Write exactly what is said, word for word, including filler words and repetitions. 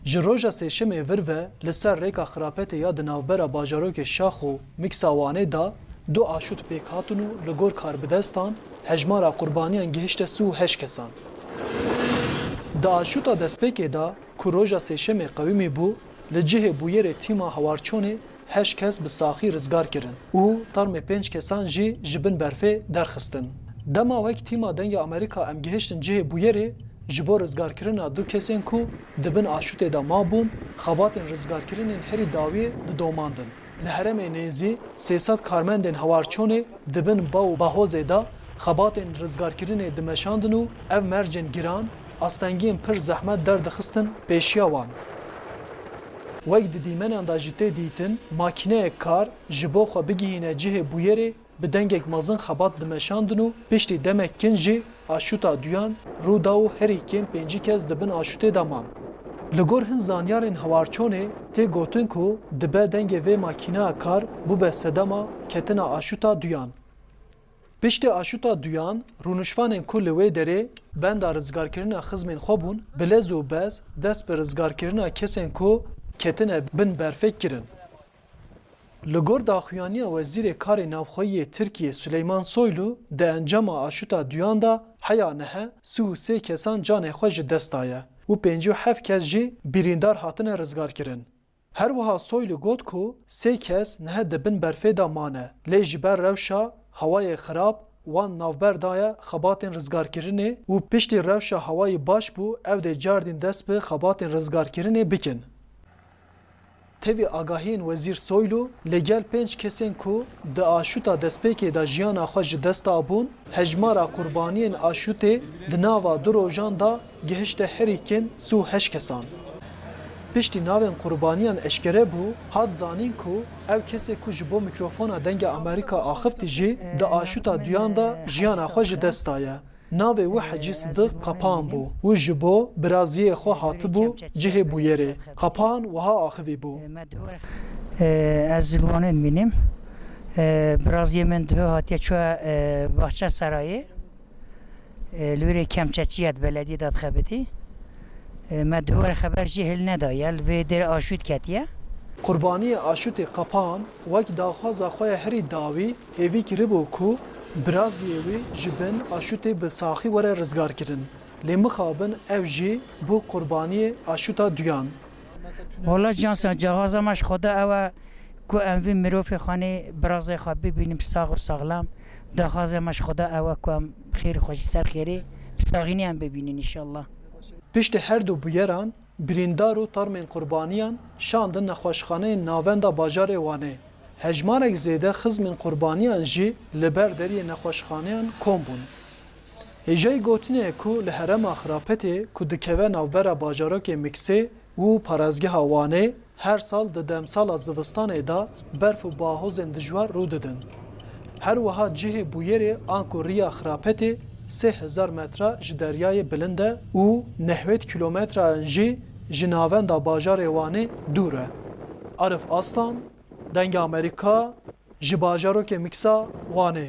Ji roja sêşemê vir ve li ser rêka Xirapetê ya di navbera bajarokê Şax û Miksa Wanê de du aşût pêk hatin û li gor karbidestan hejmara qurbaniyan gihişte sî û heşt kesan. Di aşûta destpêkê de ku roja sêşemê qewimî bû, li cihê bûyerê tîma hewarçonê heşt kes bi saxî rizgar kirin û tarmê pênc kesan jî ji bin berfê derxistin. Dema wek tîma Dengê Amerîka em gihiştin cihê bûyerê, ji bo rizgarkirina du kesên ku di bin aşûtê de mabûn, xebatên rizgarkirinên herî dawiyê didomandin. Li herêmê nêzî sê sed karmendên hewarçonê di bin ba û bahozê de xebatên rizgarkirinê dimeşandin û ev mercên giran astengiyên pir zehmet derdixistin pêşiya wan. Wek di dîmenan de jî tê dîtin, makîneyek kar ji bo xwe bigihîne cihê bûyerê bi dengek mezin xebat dimeşandin û piştî demek kin jî aşûta duyan rû da û herî kêm pêncî kes di bin aşûtê de man. Li gor hin zanyarên hewarçonê tê gotin ku dibe dengê vê makîneya kar bûbe sedema ketina aşûta duyan. Piştî aşûta duyan, rûnişvanên ku li wê derê benda rizgarkirina xizmên xwe bûn, bi lez û bez dest bi rizgarkirina kesên ku ketine bin berfê kirin. Li gor daxuyaniya Wezîrê Karê Navxweyî yê Tirkiyê Suleyman Soylu, di encama aşûta duyan de heya niha sî û sê kesan canê xwe ji dest daye û pêncî û heft kes jî birîndar hatine rizgarkirin. Her wiha Soylu got ku sê kes niha di bin berfê de mane, lê ji ber rewşa hewayê xirab wan navber daye xebatên rizgarkirinê û piştî rewşa hewayî baş bû, ew dê cardîn dest bi xebatên rizgarkirinê bikin. Tevî agahiyên Wezîr Soylu, li gel pênc kesên ku di aşûta destpêkê de jiyana xwe ji dest dabûn, hejmara qurbaniyên aşûtê di nava du rojan de gihişte herî kêm sî û heşt kesan. Piştî navên qurbaniyan eşkere bû, hat zanîn ku ew kesê ku ji bo mîkrofona Dengê Amerîka axiftî jî di aşûta duyan de jiyana xwe ji dest daye. Navê wî Hecî Sidiq Qapan bû û ji bo biraziyê xwe hatibû cihê bûyerê. Qapan wiha axivî bû. Ez li Wanê dimînim. Biraziyê min diho hatiye çûye Baxçesarayê. Li wêrê kemçeçî ye, di belediyê de dixebitî. Me diho re xeber jî hilnedaye, li vê derê aşût ketiye. Qurbaniyê aşûtê Qapan wek daxwaza xwe ya herî dawî hêvî kiribû ku biraziyê wî ji bin aşûtê bi saxî were rizgarkirin. Lê mixabin ew jî bû qurbaniyê aşûta duyan. Wala cansa, daxwaza me ji Xweda ew e ku em vî mirovê xanê birazê xwe bibînin bi sax û saxlem. Daxwaza me ji Xweda ew e ku em xêr û xweşî ser xêrê bi saxînî em bibînin înşallah. Piştî her du bûyeran, birîndar û tarmên qurbaniyan şandin nexweşxaneyên navenda bajarê Wanê. Hejmarek zêde xizmên qurbaniyan jî li ber deriyê nexweşxaneyan kom bûn. Hêjayî gotinê ye ku li herêma Xirapetê ku dikeve navbera bajarokê Miksê û parêzgeha Wanê, her sal di demsala zivistanê de berf û bahozên dijwar rû didin. Her wiha cihê bûyerê anku riya Xirapetê sê hezar metre ji deryayê bilind e û nehwêd kîlometreyan jî ji navenda bajarê Wanê dûr e. Arif Aslan, Dengê Amerîka, ji bajarokê Miksa Wanê.